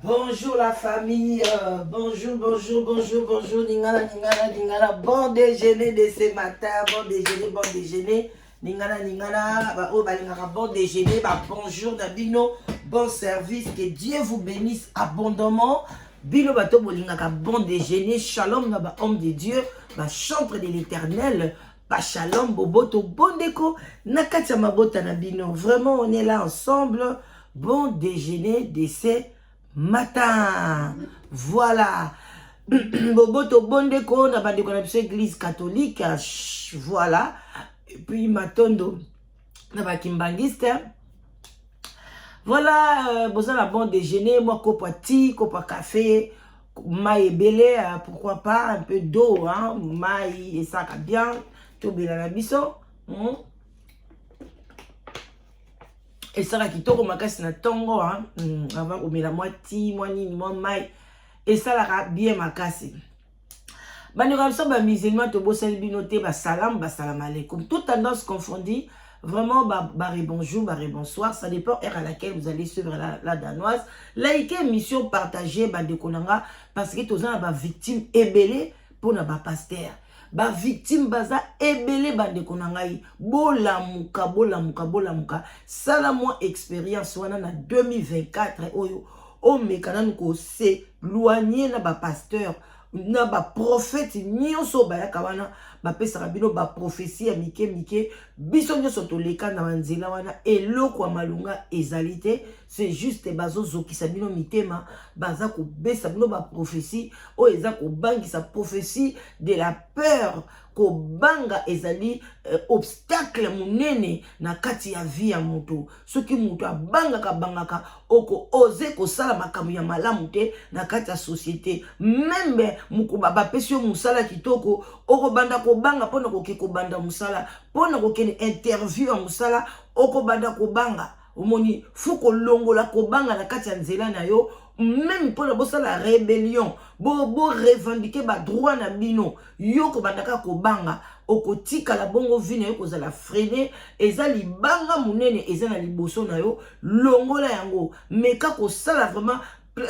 Bonjour la famille, bonjour, bonjour, bonjour, bonjour, Lingala, Lingala, Lingala, bon déjeuner de ce matin, bon déjeuner, bon déjeuner, Lingala, Lingala, ba oyo balingaka bon déjeuner, ba bonjour na bino, bon service, que Dieu vous bénisse abondamment. Bino bato bolingaka bon déjeuner, shalom na ba homme de Dieu, ba chantre de l'Éternel, ba shalom boboto bondeko na kati ya mabota na bino. Vraiment on est là ensemble. Bon déjeuner de ce matin. Voilà. Boboto bondeko na bandeko na biso église catholique. Voilà. Et puis matondo na ba kimbanguiste. Voilà, bozala bon déjeuner, moi kopo ti, kopo café, mai ebele, pourquoi pas un peu d'eau, hein, mai esaka bien, tobela na biso. Esala kitoko makasi na ntongo, hein? Avant komela mwa ti, mwa nini, mwa mai esalaka bien makasi. Bandeko na biso bamusulman, tobosani bino te. Basalam, basalam alaikum, toute tendance confondue. Vraiment, barré bonjour, barré bonsoir, ça dépend heure à laquelle vous allez suivre la danoise. Likez émission, partagez, bandeko na nga, parce que toza na bavictime ebele mpona bapasteur. Bavictime baza ebele, bandeko na ngai. Bolamuka, bolamuka, bolamuka. Sala mwa expérience wana na 2024 oyo, omeka nanu kos'éloigner na bapasteur, na baprofete nyonso bayaka wana, bapesaka bino baprophétie ya mike mike. Biso nyonso toleka na banzela wana, eloko ya malunga ezali te. C'est juste bazozokisa bino mitema, baza kobesa bino baprophétie oyo eza kobangisa, prophétie de la peur. Kobanga ezali obstacle monene na kati ya vie ya moto. Soki moto abangaka bangaka, oko oser kosala makambo ya malamu te na kati ya société. Même bapesi yo mosala kitoko, okobanda kobanga mpona koke kobanda mosala, mpona kokende interview ya mosala, okobanda kobanga. Omoni, faut kolongola kobanga na kati ya nzela na yo. Même mpona bosala rébellion, borevendiquer badroit na bino, yo kobanda kaka kobanga, okotikala bongo, vie na yo kozala freiné. Eza libanga monene eza na liboso na yo, longola yango. Meka kosala vraiment.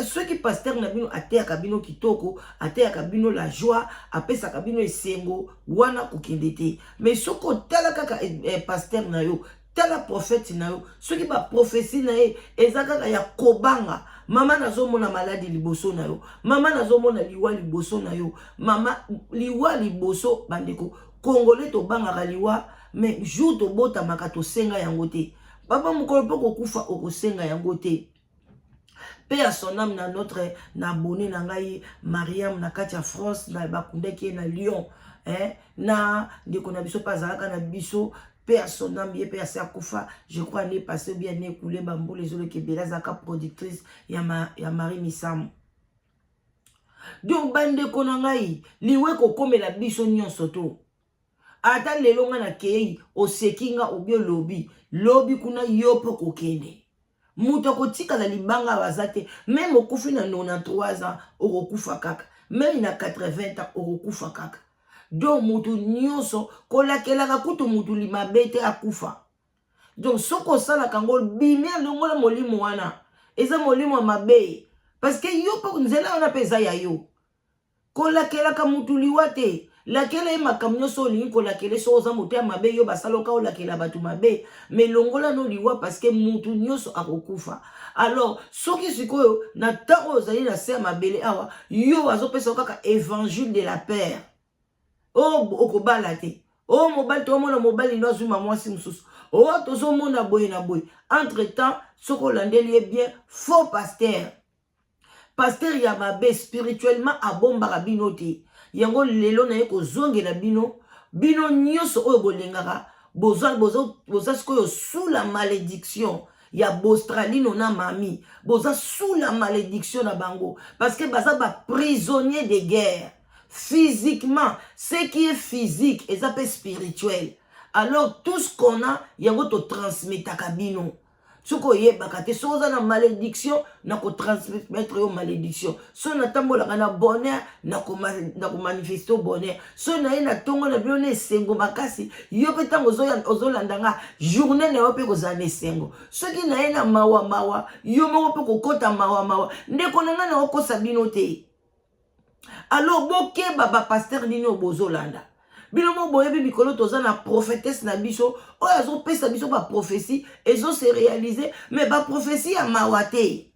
Soki pasteur na bino ateyaka bino kitoko, ateyaka bino la joie, apesaka bino esengo wana, kokende te. Mais soki otala kaka pasteur na yo, tala prophète na yo, soki baprophétie na ye eza kaka ya kobanga, mama nazomona maladi liboso na yo, mama nazomona liwa liboso na yo, mama liwa liboso. Bandeko congolais, tobangaka liwa, mais jour tobotamaka tosenga yango te. Papa, mokolo mpo kokufa okosenga yango te. Mpe ya son âme na notre na abonné na ngai Mariam na kati ya France, na bakundaki ye na Lyon, eh, na ndeko na biso mpe azalaka na biso, mpe ya son âme, ye mpe asi akufa, je crois année passée ou bien année écoulée. Bambula ezoleka ebele. Azalaka productrice ya Marie Misamu. Donc bandeko na ngai, liwa ekokomela biso nyonso to. Ata lelo ngai nakei, oseki nga, obi olobi lobi kuna, yo mpo kokende, moto akotikala libanga aza te. Même okufi na 93 ans, okokufa kaka. Même na 80 ans, okokufa kaka. Donc moto nyonso kolakelaka kutu motu mabe te akufa. Donc soki osalaka yango, bimi, alongola molimo wana, eza molimo ya mabe, parce que yo mpo nzela wana mpe eza ya yo. Kolakelaka mutu liwa te. Lakela ye makambo nyonso olingi kolakela. Soki oza moto ya mabe, yo basaloka olakela bato mabe, mais longola no liwa, parce que mutu nyonso akokufa. Alors soki sikoyo na ntango oyo ozali na se ya mabele awa, yo azopesa kaka évangile de la peur, oyo okobala te, oyo mobali toomona mobali ndo azwima mwasi mosusu, oyo tozomona boye na boye. Entre temps, soki olandeli ye bien, faux pasteur, pasteur ya mabe spirituellement, abombaka bino te. Yango lelo naye kozongela bino, bino nyonso oyo bolingaka, boza, boza, boza sikoyo sous la malédiction ya Bostralino na mami. Boza sous la malédiction na bango, parce que baza baprisonnier de guerre physiquement. Ce qui est physique eza mpe spirituel. Alors tout ce qu'on a, yango totransmetaka bino. Soki oyebaka te, soki oza na malédiction, nakotransmettre yo malédiction. Soki natambolaka na bonheur, nakomanifeste yo bonheur. Soki naye na ntongo na bino na esengo makasi, yo mpe ntango ozolanda nga, journée na yo mpe kozala na esengo. Soki naye na mawa mawa, yo moko mpe kokota mawa mawa. Ndeko na ngai, nakokosa bino te. Alors bokeba, bapasteur nini oyo bozolanda. Bino mo boyebi, mikolo toza na prophétesse na biso oyo azopesa biso baprophétie, ezose réaliser, mais baprophétie ya mawa te,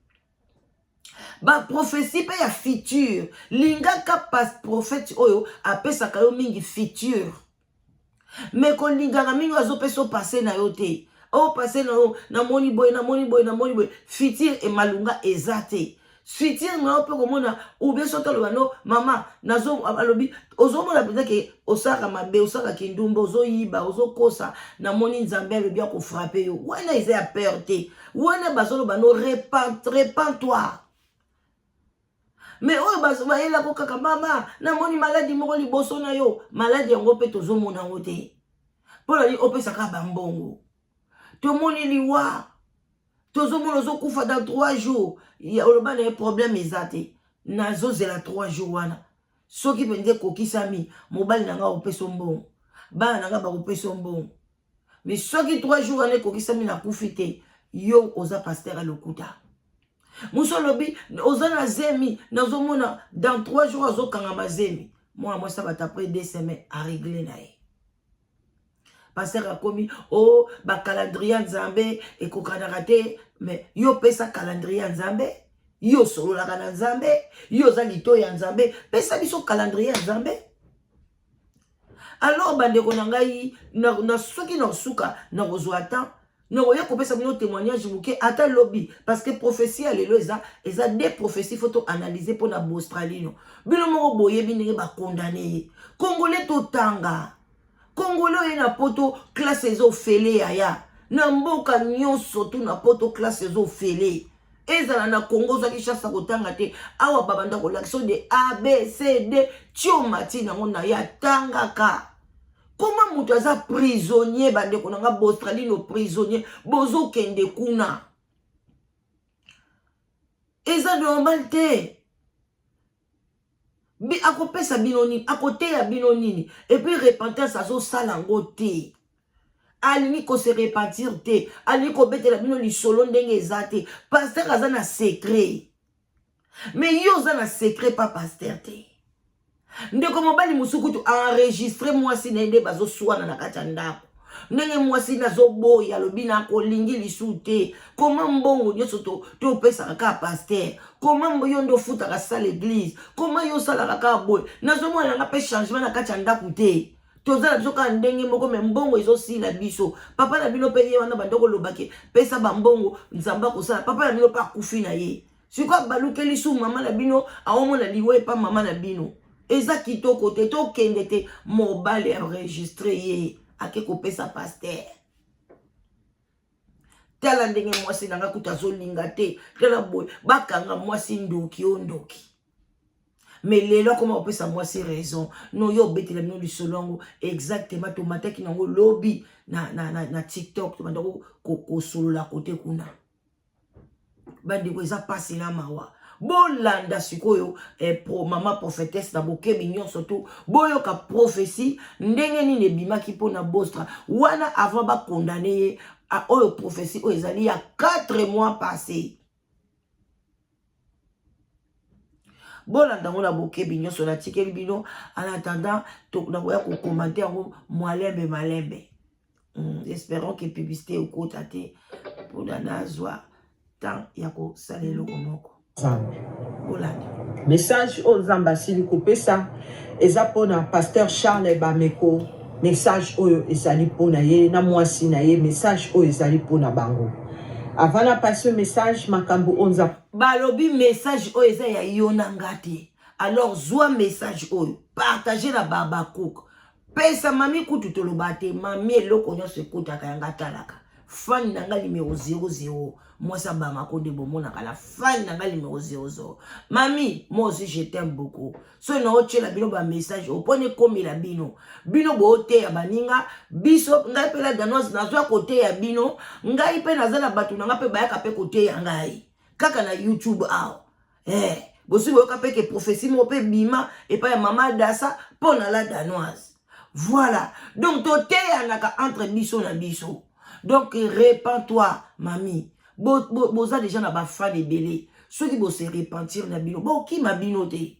baprophétie mpe ya futur. Lingaka pas prophète oyo apesaka yo mingi futur, mais kolingaka mingi oyo azopesa yo passé na yo te. Oyo passé na yo, namoni boye, namoni boye, namoni boye, futur emalunga eza te. Futur na yo mpe komona ubie. Soki aloba no mama nazo, alobi ozomona mpenza ke osalaka mabe, osalaka kindumba, ozoyiba, ozokosa, namoni Nzambe alobi akofrapper yo. Wana eza ya peur te, wana bazoloba no repens-toi. Mais oyo bayelako kaka, mama, namoni maladi moko liboso na yo, maladi yango mpe tozomona yango te. Mpo nani opesaka bambongo? Tomoni liwa, tozomona ozokufa dans 3 jours. Oloba na ye, problème eza te, nazozela 3 jours wana. Soki mpenza ekokisami, mobali na nga akopesa mbongo, bana na nga bakopesa mbongo. Mais soki 3 jours wana ekokisami, nakufi te, yo oza pasteur ya lokuta. Mosu alobi oza na zemi, nazomona dans 3 jours azokangama zemi. Mwana mwasi abata, après 2 semaines arégler na ye. Pasteur akomi o oh, bacalendrier ya Nzambe ekokanaka te. Mais yo pesa calendrier ya Nzambe. Yo osololaka na Nzambe, yo oza litoyi ya Nzambe, pesa biso calendrier ya Nzambe. Alors bandeko na ngai, na soki na suka nakozwa temps, nakoya kopesa bino témoignage moke ata lobi, parce que prophétie ya lelo eza deux prophétie. Faut toanalyser mpona Bostralino. Bino moko boyebi ndenge bakondane ye. Congolais, totanga. Congolais oye na Poto, classe ezofele. Yaya, na mboka nyonso tu na Poto, classe ezofele. Ezala na Congo, ozwaki chance ya kotanga te, awa babanda kolakisa de A, B, C, D, tio mati nango na ye atangaka. Koma moto aza prisonnier. Bandeko na nga, Bostralino prisonnier, bozokende kuna, eza normal te. Akopesa bino nini? Akoteya bino nini? Et puis repentance azosala yango te, alingi kose repentir te, alingi kobetela bino lisolo ndenge eza te. Pasteur aza na secret, mais yo oza na secret pa pasteur te. Ndeko mobali mosusu kutu enregistrer mwasi na ye nde bazoswana na kati ya ndako, ndenge mwasi nazoboya, alobi nakolingi lisu te. Koma mbongo nyonso topesaka kaka pasteur, koma yo nde ofutaka salle église, koma yo osalaka kaka boye, nazomona nanga mpe changement na kati ya ndako te. Toza na biso kaka ndenge moko, mais mbongo ezosila biso. Papa na bino mpe ye wana banda kolobaki pesa bambongo, Nzambe akosala. Papa na bino mpe akufi na ye, sikoyo abalukeli su mama na bino, aomona liwa epa mama na bino. Eza kitoko te, tokende te. Mobali enregistrer ye, ake kopesa pasteur. Tala ndenge mwasi na nga kutu azolinga te, tala boye, bakanga mwasi ndoki, o ndoki. Mais lelo akoma kopesa mwasi raison. No, yo obetela bino lisolo yango exactement. Tomataki nango lobi na TikTok, tobanda kosolola kote kuna. Bandeko, eza mpasi na mawa. Bolanda sikoyo mama prophétesse na bokebi nyonso tu. Boyoka prophétie ndenge nini ebimaki mpona Bostra wana avant bakondane ye. Oyo prophétie oyo ezali ya 4 mois passé. Bolanda yango na bokebi nyonso natikeli bino. En attendant, nakoya kocommenter yango malembe malembe. Espérons que publicité ekota te mpona nazwa temps ya kosala eloko moko. Nzambe. Bolanda. Message oyo Nzambe asili kopesa eza mpona pasteur Charles Bameko. Message oyo ezali mpona ye na mwasi na ye. Message oyo ezali mpona bango. Avant na passe message, makambo oyo Nzambe Balobi message oyo eza ya yo na nga te. Alors zwa message oyo, partage na Babacook, pesa mami kutu. Toloba te mami, eloko nyonso ekutaka yanga atalaka. Fan na nga numero 00, mwasi ya Bamako nde bomonaka la fan na nga numero 00. Mami, moi aussi je t'aime beaucoup. Soki naotyela bino bamessage oyo mpona ekomela bino, bino booteya baninga biso, ngai mpe la Danoise nazwa koteya bino, ngai mpe naza na bato na ngai mpe bayaka mpe koteya ngai kaka na YouTube awa. Bosi boyoka mpe ke prophétie moko mpe bima epai ya mama Dasa mpo na la Danoise. Voilà, donc toteyanaka entre biso na biso. Donc repens-toi, mami. Boza bo, bo déjà na bafan ebele. Soki bose repentir na bino, bokima bino te.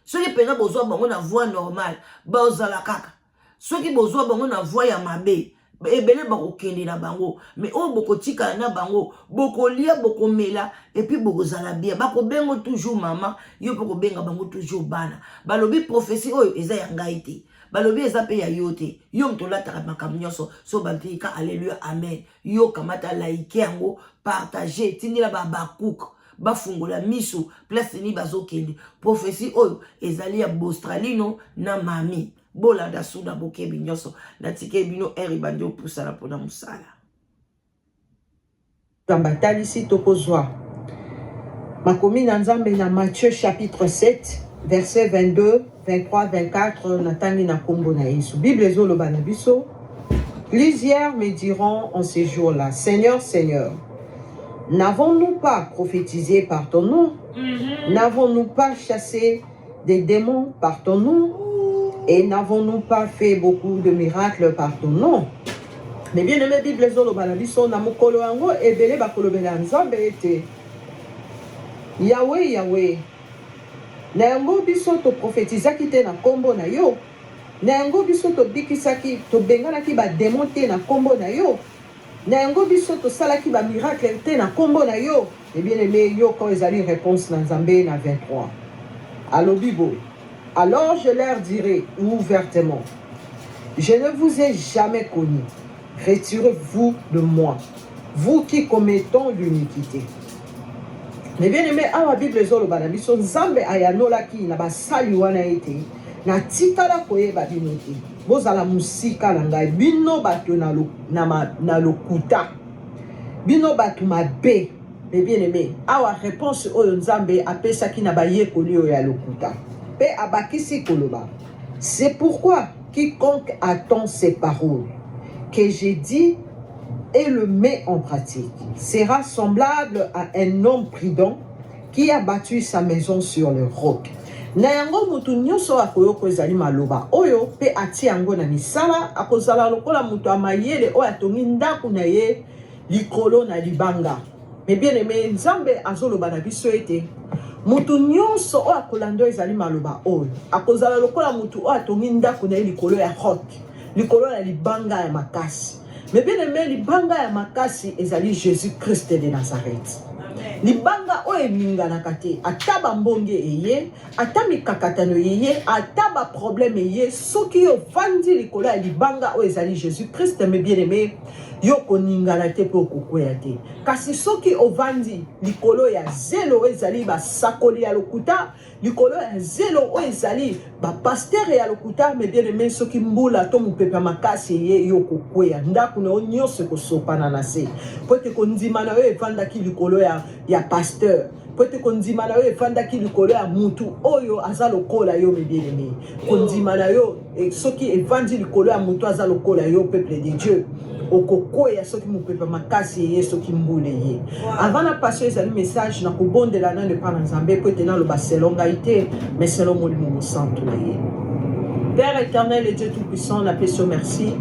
Soki mpenza bozwa bango na voie normale, bozala kaka. Soki bozwa bango na voie ya mabe, ebele bakokende na bango. Mais oyo bokotikala na bango, bokolia, bokomela, et puis bokozala bien. Bakobengo toujours mama, yo mpe kobenga bango toujours bana. Balobi prophétie oyo eza ya ngai te, balobi eza mpe ya yo te. Yo moto olataka makambo nyonso so bantika. Alleluya, amen. Yo kamata, like yango, partage, tindela babakuke bafungola miso place nini bazokende. Prophétie oyo ezali ya Bostralino na mami. Bolanda suna bokebi nyonso. Natike bino ere ebandi opusana mpona mosala. Nzambe atalisi, tokozwa makomi na Nzambe na Matthieu chapitre 7, verset 22, 23, 24. Natangi na nkombo na Yesu. Bible ezoloba na biso: "Plusieurs me diront en ces jours-là: Seigneur, Seigneur, n'avons-nous pas prophétisé par ton nom? N'avons-nous pas chassé des démons par ton nom? Et n'avons-nous pas fait beaucoup de miracles par ton nom?" Mais bien aimé, Bible ezoloba na biso, na mokolo yango ebele bakolobela Nzambe ete: "Yawe, Yawe, na yango biso toprofetizaki te na nkombo na yo? Na yango biso tobikisaki, tobenganaki badémon te na nkombo na yo? Na yango biso tosalaki bamiracle te na nkombo na yo?" E bien aimé, yoka ezali réponse na Nzambe na 23. Alobi boye: "Alors je leur dirai ouvertement: Je ne vous ai jamais connu. Retirez-vous de moi, vous qui commettons l'iniquité." Mais bien aimé, awa Bible ezoloba na biso, Nzambe ayanolaki na basali wana ete: "Natikala koyeba bino te, bozala mosika na ngai, bino bato na, lo, na, ma, na lokuta, bino bato mabe." Mais bien aimé, awa réponse oyo Nzambe apesaki na bayekoli oyo ya lokuta, mpe abakisi koloba: "C'est pourquoi quiconque attend ces paroles que j'ai dit et le met en pratique sera semblable à un homme prudent qui a bâti sa maison sur le roc." Na yango motu nyonso akoyoka ezali maloba oyo mpe atie yango na misala akozala lokola moto ya mayele oyo atongi ndako na ye likolo na libanga. Mais bien aimé, Nzambe azoloba na biso ete motu nyonso oyo akolanda oyo ezali maloba oyo akozala lokola motu oyo atongi ndako na ye likolo ya roc, likolo ya libanga ya makasi. Mais bien aimé, libanga ya makasi ezali Jésus Christ de Nazareth, libanga oyo eninganaka te. Ata bambonge eye, ata mikakatano eye, ata baproblème eye, soki ovandi likolo ya libanga oyo ezali Jésus Christ, mais bien aimé, yo koningana te mpe okokwea te. Kasi soki ovandi likolo ya zelo oyo ezali basakoli ya lokuta, likolo ya zelo oyo ezali bapasteur ya lokuta, mais bien aimé, soki mbula to mopepe ya makasi eye, yo kokwea, ndako na yo nyonso ekosopana na se, po ete kondima na yo evandaki likolo ya pasteur, po ete kondima na yo evandaki likolo ya mutu oyo aza lokola yo. Mais bien aimé, kondima na yo soki evandi likolo ya mutu aza lokola yo, peuple de Dieu, okokwea soki mopepe makasi eye, soki mbula eye. Avant na passer ezali message, na kobondela nano epa na Nzambe, po ete naloba selon ngai te, mais selon Molimo Mosantu na ye. Père éternel et Dieu tout-puissant, napesi yo merci.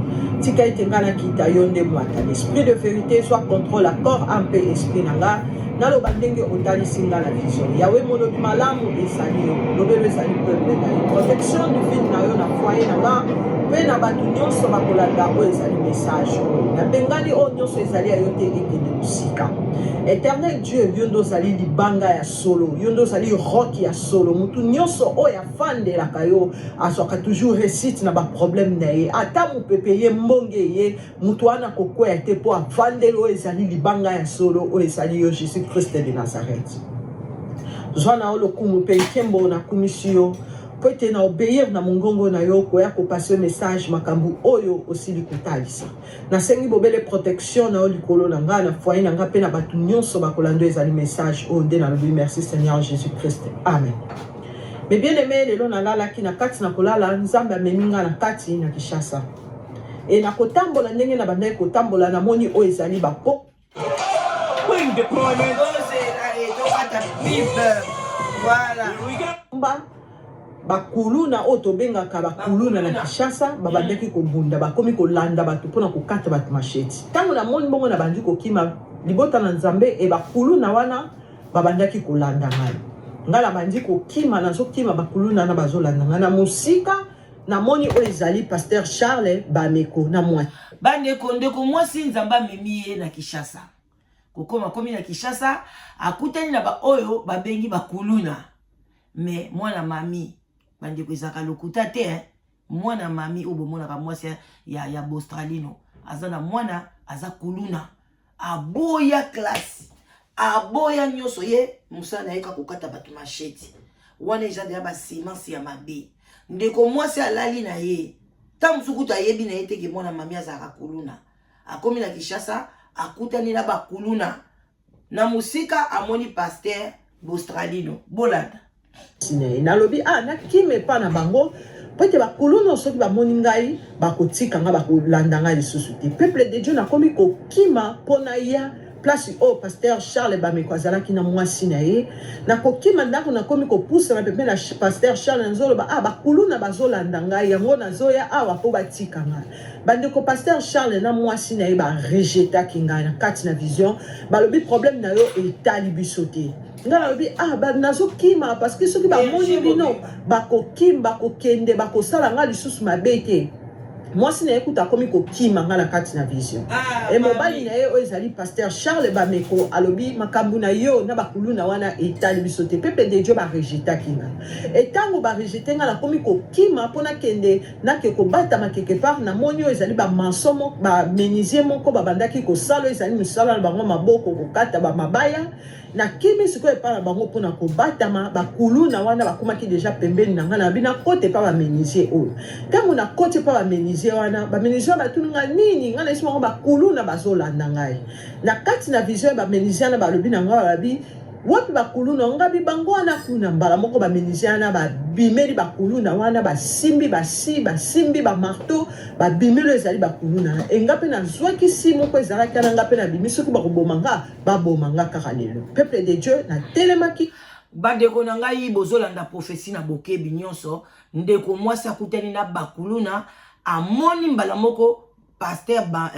Tika ete ngai nakita, yo nde mwata. L'esprit de vérité zwa contrôle, corps, âme mpe esprit na nga. Naloba ndenge otalisi nga na vision. Yawe, molobi malamu ezali yo, lobelo ezali peuple na yo. Protection divine na yo na foyer na nga mpe na bato nyonso bakolanda oyo ezali message oyo. Nabengani oyo nyonso ezali ya yo te, ekende mosika. Éternel Dieu, yo nde ozali libanga ya solo, yo nde ozali roc ya solo. Motu nyonso oyo afandelaka yo azwaka toujours réussite na baproblème na ye. Ata mopepe ye, mbonge ye, motu wana kokwea te, mpo avandeli oyo ezali libanga ya solo, oyo ezali yo, Jésus Christ de Nazareth. Zwa na yo lokumu mpe nkembo. Nakumisi yo mpo mpo ete na obeir na mongongo na yo koya kopase message makambo oyo osili kotalisa. Nasengi bobele protection na yo likolo na ngai, na foyer na ngai mpe na bato nyonso bakolanda ezali message oyo nde nalobi merci Seigneur Jésus Christ. Amen. Mes bien-aimés, lelo nalalaki na kati na kolala, Nzambe amemi ngai na kati na Kinshasa. E na kotambola ndenge na bandaki kotambola, namoni oyo ezali bapo Wing deployment. Voilà. Bakuluna oyo tobengaka bakuluna na Kinshasa babandaki kobunda, bakomi kolanda bato mpona kokata bato masheti. Ntango namoni bongo nabandi kokima libota na Nzambe, e bakuluna wana babandaki kolanda ngai. Ngai nabandi kokima, nazokima, bakuluna wana bazolanda ngai na mosika. Namoni oyo ezali Pasteur Charles Bameko na mwasi. Bandeko, ndeko mwasi Nzambe amemi ye na Kinshasa. Kokoma komi na Kinshasa, akutani na baoyo babengi bakuluna. Me mwana mami, bandeko ezalaka lokuta te eh? Mwana mami oyo bomonaka mwasi ya, ya Bostralino aza na mwana aza kuluna, aboya classe, aboya nyonso, ye mosala na ye kaka kokata bato machete. Wana eza deya basemence ya mabe. Ndeko mwasi alali na ye ntango mosusu kutu ayebi na ye te ke mwana mami azalaka kuluna. Akomi na Kinshasa, akutani na bakuluna na mosika, amoni Pasteur Bostralino. Bolanda. Nalobi ah, nakima epa na bango po ete bakuluna soki bamoni ngai bakotika ngai, bakolanda ngai lisusu te. Peuple de Dieu, nakomi kokima mpo na ya place oyo Pasteur Charles Bameko azalaki na mwasi na ye. Nakokima ndako, nakomi kopusana pembeni na Pasteur Charles, nazoloba ah, bakuluna bazolanda ngai, yango nazoya awa mpo batika ngai. Bandeko, Pasteur Charles na mwasi na ye barejetaki ngai na kati na vision. Balobi problème na yo etali biso te. Ngai nalobi ah, nazokima parce que soki bamoni bino bakokima, bakokende, bakosala ngai lisusu mabe te. Mwasi na ye kuta akomi kokima ngai na kati na vision. Ah, e mobali na ye oyo ezali Pasteur Charles Bameko alobi makambo na yo na bakuluna wana etali biso te. Peuple de Dieu, barejetaki ngai. E ntango barejete ngai, nakomi kokima mpo nakende nake kobatama quelque part. Namoni oyo ezali bamaçon moko, bamenuisier moko babandaki kosala oyo ezali mosala na bango maboko, kokata bamabaya. Nakimi sikoyo epai na bango mpona kobatama. Bakuluna wana bakomaki deja pembeni na ngai. Nabi nakota epai bamenuisier oyo. Ntango nakoti epai bamenuisier wana, bamenuisier wana batuni ngai nini. Ngai nayesi bango bakuluna bazolanda ngai na kati na vision. Ya bamenuisier wana balobi na ngai, balobi wapi bakuluna? Ngabi bango wana kuna. Mbala moko bamenuisier wana babimeli bakuluna wana, basimbi basi, basimbi bamarteau, babimeli oyo ezali bakuluna. Enga mpe nazwaki si moko ezalaki wana, nga mpe nabimi, soki bakoboma nga, baboma nga kaka lelo. Peuple de Dieu, natelemaki. Bandeko na ngai, bozolanda prophétie na bokebi nyonso. Ndeko mwasi akutani na bakuluna, amoni mbala moko Pasteur ba,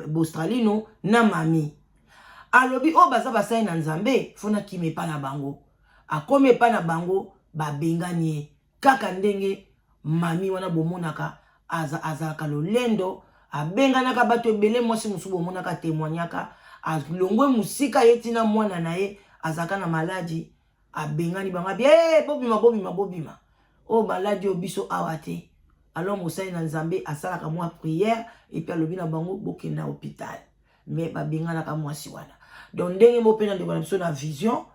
Bostralino na mami. Alobi oyo baza basali na Nzambe, fo nakima epa na bango. Akomi epa na bango, babengani ye kaka ndenge mami wana bomonaka azalaka lolendo, abenganaka bato ebele. Mwasi mosusu bomonaka témoignaka, alongwe mosika ye ntina mwana na ye azalaka na maladi, abengani bango, abi hey, bobima, bobima, bobima, oyo maladi oyo biso awa te. Alors mosali na Nzambe asalaka mwa prière et puis alobi na bango bokende na hôpital, mais babenganaka mwasi wana. Donc ndenge mo mpe na ndeko na biso na vision,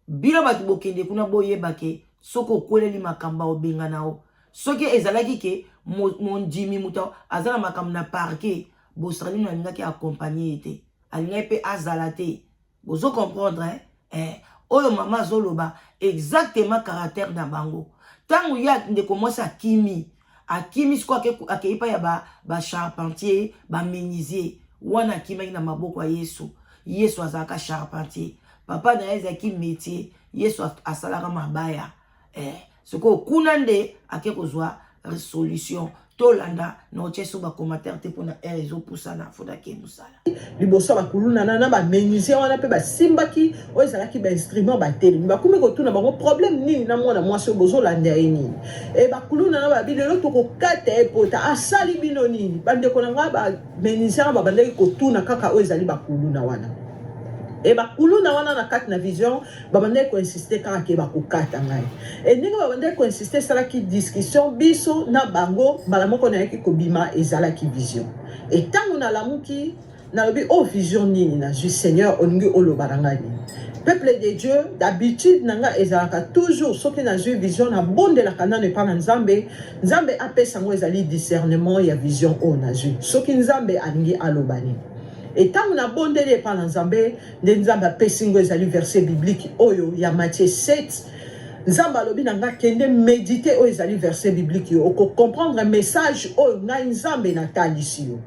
bino bato bokende kuna, boyeba ke soki okweleli makambo obengana o. Soki ezalaki ke mondimi moto aza na makambo na parquet, Bostralino alingaki accompagne ye te, alingaki mpe azala te. Bozo comprendre eh? Eh, oyo mama azoloba exactement caractère na bango. Ntango ye ndeko mwasi akimi, akimi sikoyo, akei pa ya bacharpentier, ba bamenuisier wana, akimaki na maboko ya Yesu. Yesu azalaka charpentier, papa na ye ezalaki métier, Yesu asalaka mabaya eh. Sikoyo kuna nde ake kozwa solution. Tolanda na otia so bacommentaire te mpona heure ezopusana, fodake mosala. Liboso ya bakuluna na bamenuisier wana mpe basimbaki oyo ezalaki bainstrument, batelemi, bakomi kotuna bango problème nini na mwana mwasi oyo bozolanda ye nini. E bakuluna na babi lelo tokokata ye pota, asali bino nini? Bandeko na ngai, bamenuisier wana babandaki kotuna kaka oyo ezali bakuluna wana. E bakuluna wana na kati na vision babandaki koinsiste kaka ke bakokata ngai. E ndenge babandaki koinsiste, esalaki discussion biso na bango. Mbala moko nayaki kobima, ezalaki vision. E ntango nalamuki, nalobi o oh, vision nini nazwi? Seigneur, olingi oloba na ngai nini? Peuple de Dieu, d'habitude na nga ezalaka toujours soki nazwi vision nabondelaka nano epa na Nzambe, Nzambe apesa ngo ezali discernement ya vision oyo nazwi. Soki Nzambe alingi aloba nini. Et ntango nabondeli epa na Nzambe, nde Nzambe apesi ngo ezali verset biblique oyo ya Matthieu 7. Nzambe alobi na nga kende mediter oyo ezali verset biblique yo oko comprendre message oyo ngai Nzambe natalisi yo.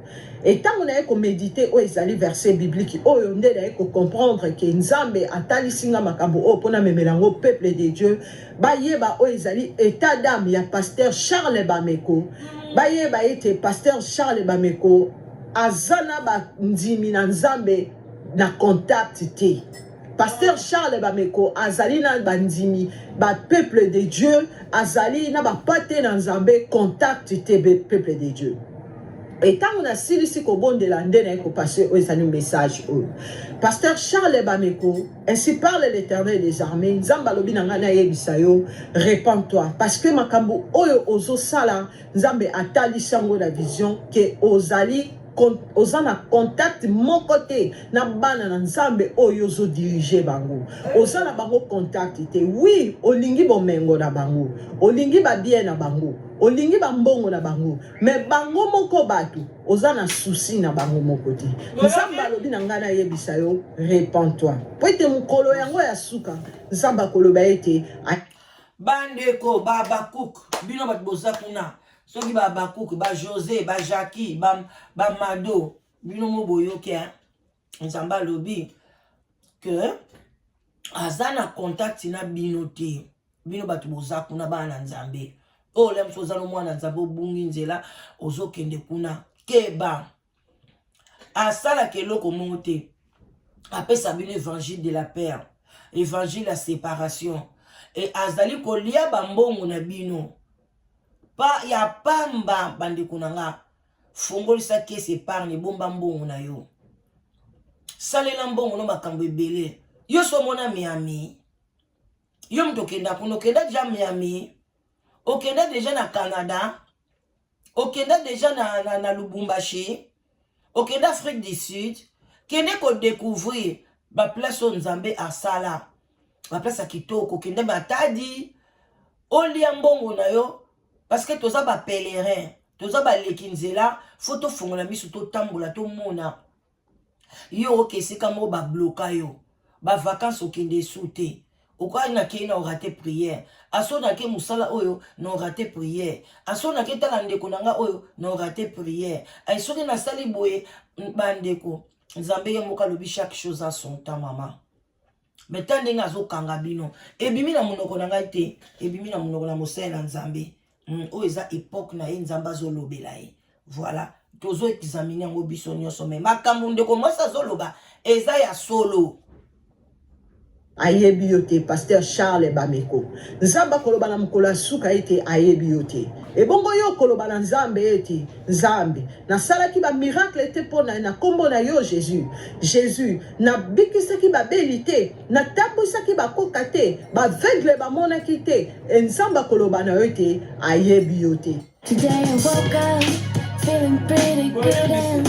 Et tango naye ko mediter oyo ezali verset biblique oyo nde naye ko comprendre que Nzambe atalisi nga makambo oyo pona memela yango peuple de Dieu bayeba oyo ezali etat d'âme ya pasteur Charles Bameko bayeba ete pasteur Charles Bameko aza na bandimi na Nzambe na contact te. Pasteur Charles Bameko azali na bandimi ba peuple de Dieu azali na ba pate na Nzambe contact te peuple de Dieu. Et ntango nasilisi kobondela nde naye kopase oyo ezali message oyo pasteur Charles Bameko ainsi parle l'Éternel des armées Nzambe alobi na ngai nayebisa yo repens-toi parce que makambo oyo ozosala Nzambe atalisi yango na vision ke ozali oza na contact moko te na bana na Nzambe oyo ozo diriger bango oza na bango contact te oui olingi bomengo na bango olingi ba bien na bango olingi ba mbongo na bango mais bango moko bato oza na souci na bango moko te Nzambe alobi na ngai nayebisa yo repens-toi po ete mokolo yango ya suka Nzambe akoloba ete Bandeko ba Habakkuk bino bato boza kuna soki ba Habakkuk ba Jose ba Jackie ba, ba Mado bino mo boyoki hein? Nzambe alobi que aza na contact na bino te bino bato boza kuna bana na Nzambe oyo olia mosu oza no mwana Nzambe obungi nzela ozokende kuna keba asalaka eloko moko te apesa bino évangile de la paix évangile ya séparation e azali kolia bambongo na bino pa ya pamba bandeko na nga fongolisa kesi epargne bomba mbongo na yo salela mbongo no makambo ebele yo so omona miami yo moto okenda kuna okenda deja miami okenda deja na canada okenda deja na, na, na lubumbashi okenda afrique du sud kende kodécouvrir baplace oyo nzambe asala baplace ya kitoko kende matadi olia mbongo na yo parce que toza bapèlerin toza baleki nzela fo tofongola miso totambola tomona yo oke esika moko babloka yo bavacance okende esu te okoki nakei na orate prière aso nake mosala oyo na orate prière aso nake tala ndeko na nga oyo na orate prière ay soki nasali boye bandeko nzambe ye moko alobi chaque chose a son temps mama me ta ndenge azokanga bino ebimi na monoko na ngai te ebimi na monoko na mosali na nzambe oyo eza epoque na ye nzambe azolobela ye voilà tozo examine yango biso nyonso me makambo ndeko mwasi azoloba eza ya solo ayebi yo te pasteur Charles Bameko nzambe akoloba na mokolo ya suka ete ayebi yo te ebongo yo okoloba na nzambe ete nzambe nasalaki ba miracle te mpo na nkombo na yo Jésus Jésus nabikisaki babeli te natambwisaki bakoka te baveugle bamonaki te e nzambe akoloba na yo ete ayebi yo te Today I woke up feeling pretty good and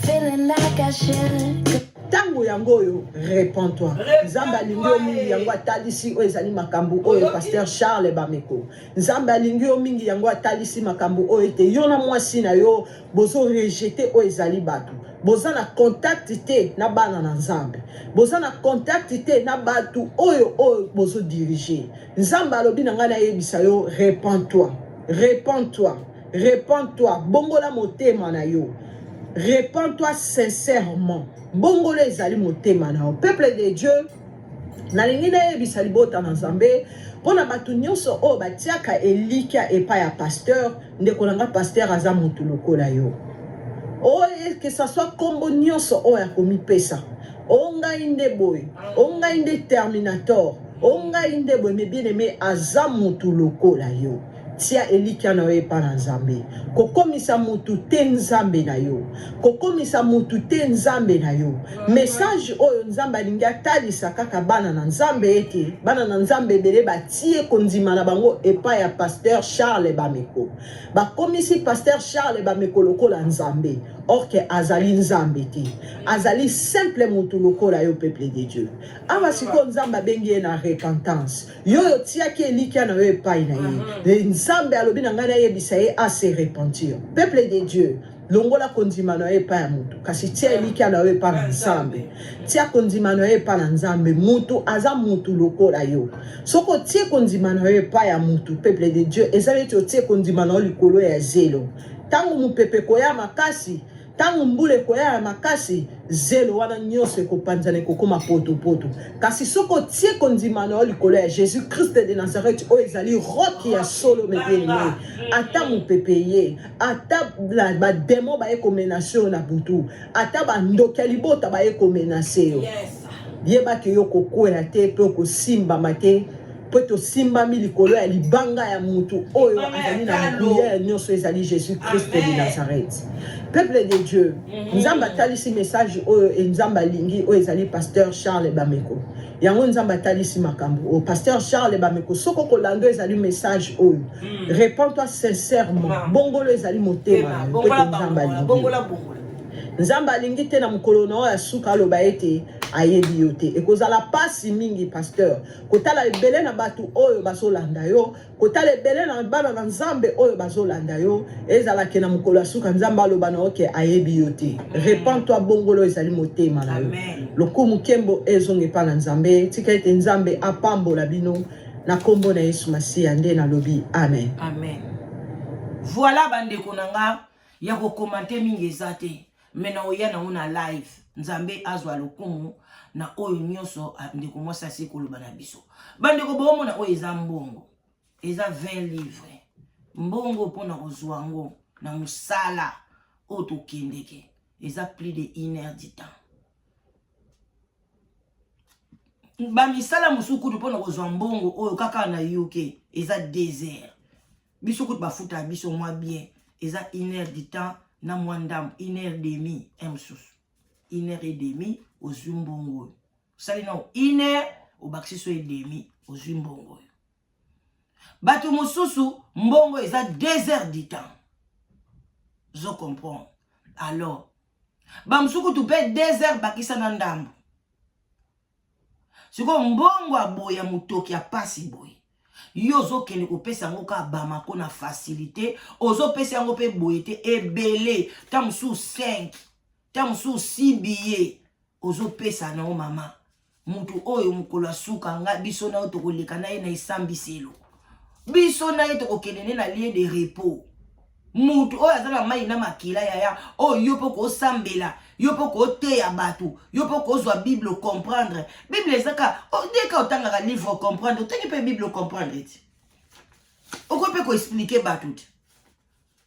feeling like I should. Ntango yango oyo repens-toi nzambe alingi yo mingi yango atalisi oyo ezali makambo oyo pasteur Charles Bameko nzambe alingi yo mingi yango atalisi makambo oyo ete yo na mwasi na yo bozo rejeter oyo ezali bato boza na contact te na bana na nzambe boza na contact te na bato oyo oyo bozo diriger nzambe alobi na ngai nayebisa yo repens-toi repens-toi repens-toi bongola motema na yo repens-toi sincèrement bongola ezali motema na yo peuple de Dieu nalingi nayebisa libota na nzambe mpona bato nyonso oyo batiaka elikya epai ya pasteur ndeko na nga pasteur aza motu lokola yo oyo que ça soit nkombo nyonso oyo akomipesa o ngai nde boye o ngai nde terminator o ngai nde boye mais bien aimé aza motu lokola yo tia elikya na yo epa na nzambe kokomisa motu te nzambe na yo kokomisa motu te nzambe na yo message oyo nzambe alingi atalisa kaka bana na nzambe ete bana na nzambe ebele batie kondima na bango epai ya pasteur Charles Bameko bakomisi pasteur Charles Bameko lokola nzambe Or que azali Nzambe te. Azali simple mutu lokola yo peuple de Dieu. Awa sikoyo Nzambe abengi ye na repentance. Yo oyo otiaki elikya na yo epai na ye. Nzambe alobi na ngai nayebisa ye a se repentir. Peuple de Dieu, longola kondima na yo epai ya moto, kasi tia elikya na yo epai na Nzambe. Tia kondima na yo epai na Nzambe. Moto aza moto lokola yo. Soki otie kondima na yo epai ya moto, peuple de Dieu, eza neti otie kondima na yo likolo ya zelo. Ntango mopepe ekoya makasi, ntango mbula ekoya ya makasi, zelo wana nyonso ekopanzana, ekokoma potopoto. Kasi soki otie kondima na yo likolo ya Jesus Christ de Nazareth, oyo ezali roc ya solo, mes bien-aimés, ata mopepe ye, ata bademo baye komenase yo na butu, ata bandoki ya libota baye komenase yo, yeba ke yo kokwea te mpe okosimbama te, mpo ete osimbami likolo ya libanga ya mutu oyo azali na nguya ya nyonso, ezali Jesus Christ de Nazareth. Peuple de Dieu, Nzambe atalisi message oyo e Nzambe alingi, oyo ezali pasteur Charles Bameko. Yango Nzambe atalisi makambo oyo. Pasteur Charles Bameko, soki okolanda oyo ezali message oyo, répands-toi sincèrement, bongolo ezali motema na yo, mpo ete Nzambe alingi. Nzambe alingi te na mokolo na oyo ya suka aloba ete ayebi yo te. Ekozala pasi mingi, pasteur, kotala ebele na bato oyo bazolanda yo, kotala ebele na bana na Nzambe oyo bazolanda yo, ezalaki na mokolo ya suka Nzambe aloba na yo ke ayebi yo te. Repends-toi, bongolo ezali motema na yo. Lokumu nkembo ezonga epai na Nzambe. Tika ete Nzambe apambola bino na nkombo na Yesu Masiya nde nalobi amen. Amen. Voilà bandeko na nga ya kokomante mingi eza te, me na oya nango na live. Nzambe azwa lokumu na oyo nyonso ndeko mwasi asi koloba na biso. Bandeko, boomona oyo eza mbongo, eza 20 livre. Mbongo mpona kozwa yango na mosala oyo tokendeke eza plus de une heure du temps. Bamisala mosusu kutu mpona kozwa mbongo oyo kaka na UK eza 2 heures. Biso kutu bafuta biso mwa bien, eza une heure du temps na mwa ndambo, une heure demi, mosusu une heure et demi ozwi mbongo oyo. Osali nao une heure, obakisi so et demi, ozwi mbongo oyo. Bato mosusu mbongo eza 2 heures du temps. Zo comprendre? Alors bamosusu kutu mpe 2 heures bakisa na ndambo. Sikoyo mbongo ya boye ya motoki ya pasi boye, yo ozokende kopesa yango kaka Bamako na facilité, ozopesa yango mpe boye te ebele, ta mosusu 5, ta mosusu 6 billet ozopesa nango mama mutu oyo. Mokolo asuka nga biso na yo tokoleka na ye na esambiselo, biso na ye tokokende nde na lieu de repos. Mutu oyo aza na mai na makila yaya oyo, yo mpo kosambela, yo mpo koteya bato, yo mpo kozwa Bible, comprendre Bible ezaka ndeka otangaka livre, comprendre, otangi mpe Bible, comprendre ti okoki mpe koexpliquer bato te.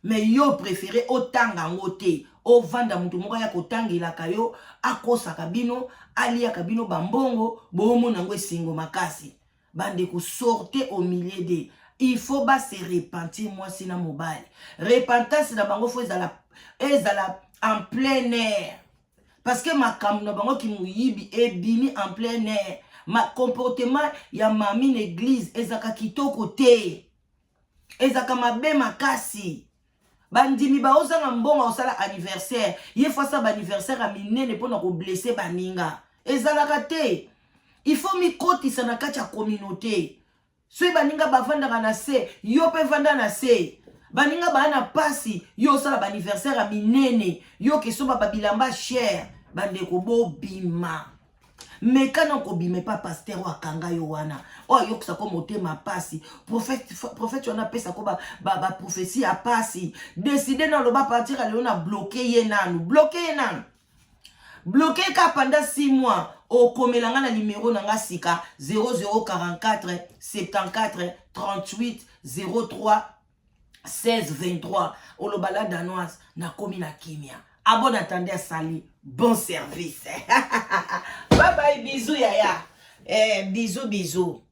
Mais yo préféré otanga yango te, ovanda motu moko aya kotangelaka yo, akosaka bino, aliaka bino bambongo, boomona yango esengo makasi. Bandeko, sortez au milieu de, il faut ba se repentir, mwasi na mobali. Repentance na bango faut ezala en plein air, parce que makambo na bango kimoyibi ebimi en plein air. Ma comportement ya mami na église ezalaka kitoko te, ezalaka mabe makasi. Bandimi baozanga mbongo akosala anniversaire, ye faut asala baanniversaire ya minene mpona koblesser baninga. Ezalaka te. Il faut mikotisa na kati ya communauté. Soki baninga bavandaka na se, yo mpe vanda na se. Baninga baa na pasi, yo osala baanniversaire ya minene, yo kesoba babilamba cher. Bandeko, bobima, meka na kobima epa pasteur oyo akanga yo wana, oyo ayokisako motema pasi, prophète wana apesako baprophétie ya pasi. Décide na oloba partir ya lelo na bloquer ye nanu, bloquer ye nanu, bloquer ka pendant 6 mois. Okomela nga na numero na nga sika 0044 74 38 03 16 23. Oloba la Danoise, nakomi na kimia. À bon entendeur, sali bon service. Bye bye, bisous yaya, bisous bisous.